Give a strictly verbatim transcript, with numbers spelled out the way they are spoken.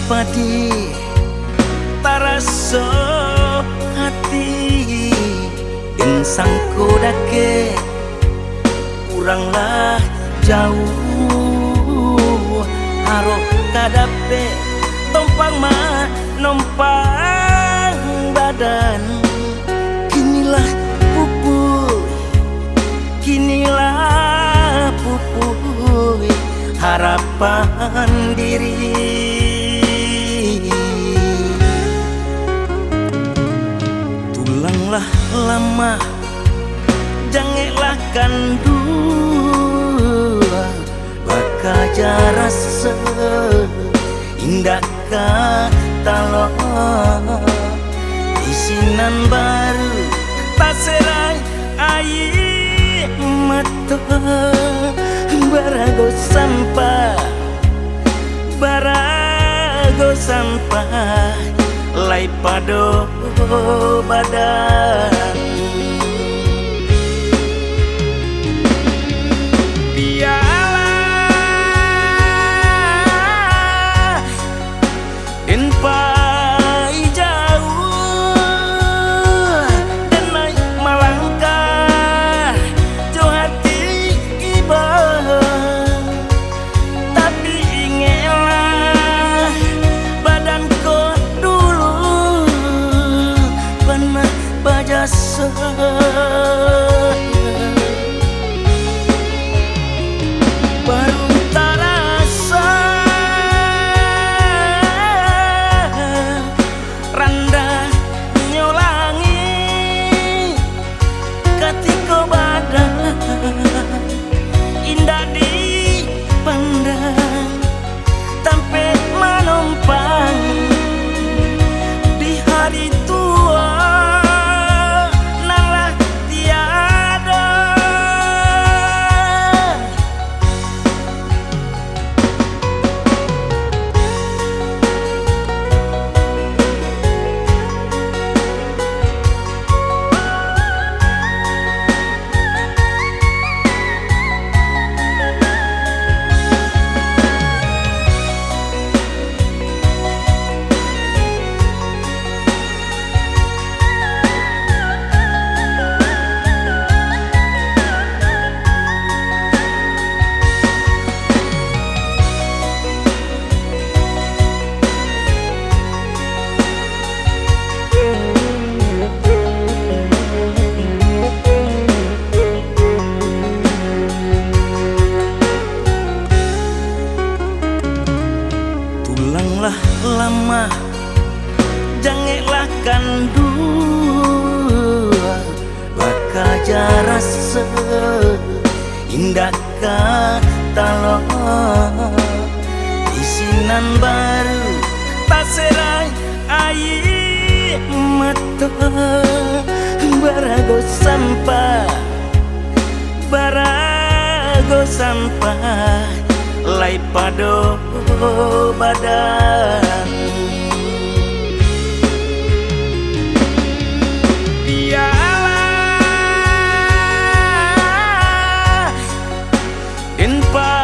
Padih taraso ati, den sangko dakek, urang lah jauah. Harok ka dapek, tompang manompang badan. Kinilah pupuih, kinilah pupuih harapan diri. Tulang lah lamah, jangek lah kanduang, bakaja rasa indak ka talok. Di sinan baru taserai aia mato. Barago sampah, barago sampah, lai pado badan. Bialah den pai jauah, den naik malangkah jo hati iba. Tapi ingeklah, badan ko dulu panah bajasa. Baru tarasa randahnyo langik, katiko badan indak dipandang. Tampek manompang di hari tuo nan lah tiado. Tulang lah lamah, jangek lah kanduang, bakaja rasa indak ka talok. Di sinan baru taserai aia mato. Barago sampah, barago sampah, lai pado badan. Bialah den pa